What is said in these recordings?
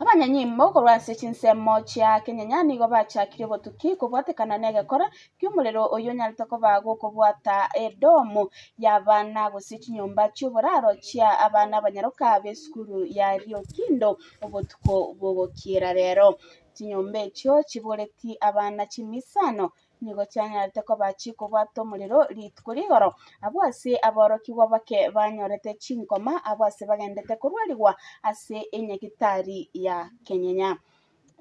Abanyanyimbo korwa ase chinsemo chia Kenyenya nigo bachakire obotuki kobwatekana negekora ki'omorero oyio onyarete koba gokobwata edomu y'abana gose chinyomba chi'oboraro chia abana abanyaroka b'esukuru ya Riokindo obotuko bogokiera rero. Chinyomba echio chiboreti abana chimisano nigo chianyarete koba chikobwata omorero rituko rigoro, abwo ase aborokigwa bake banyorete chinkoma, abwo ase bagendete korwarigwa ase enyagitari ya Kenyenya.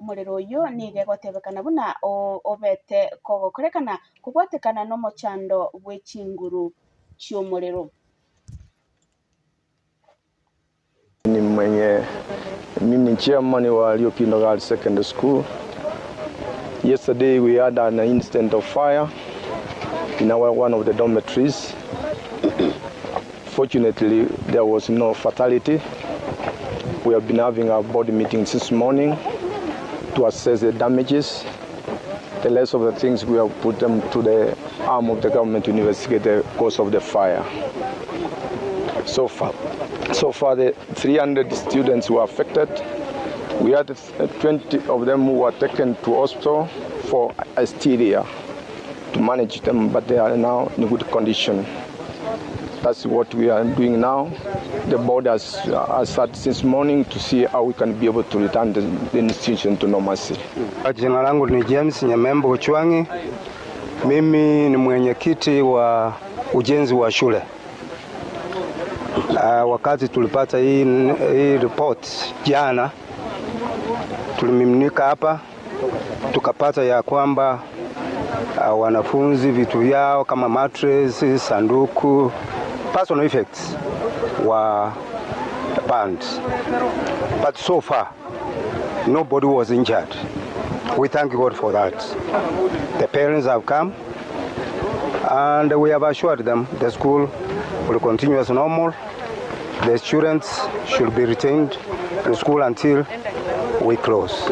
Omorero oyio nigo egotebekana buna obete kogokorekana kobwatekana nomochando bwe chinguru chi'omorero. Ni mwenye mimi ni chairman wa Riokindo Girls Secondary School. Yesterday we had an incident of fire in our one of the dormitories. Fortunately, there was no fatality. We have been having a board meeting since morning to assess the damages. The rest of the things we have put them to the arm of the government to investigate the cause of the fire. So far, so far the 300 students were affected. We had 20 of them who were taken to hospital for hysteria to manage them, but they are now in good condition. That's what we are doing now. The board has, has sat since morning to see how we can be able to return the, the institution to normalcy. Jina langu ni James Nyamembo Ochwangi. Mimi ni mwenyekiti wa ujenzi wa shule. Uh, wakati tulipata hii, hii report jana, tulimiminika hapa tukapata ya kwamba uh, wanafunzi vitu vyao kama mattress, sanduku, personal effects were burned. But so far nobody was injured. We thank God for that. The parents have come and we have assured them the school will continue as normal. The students should be retained in school until we close.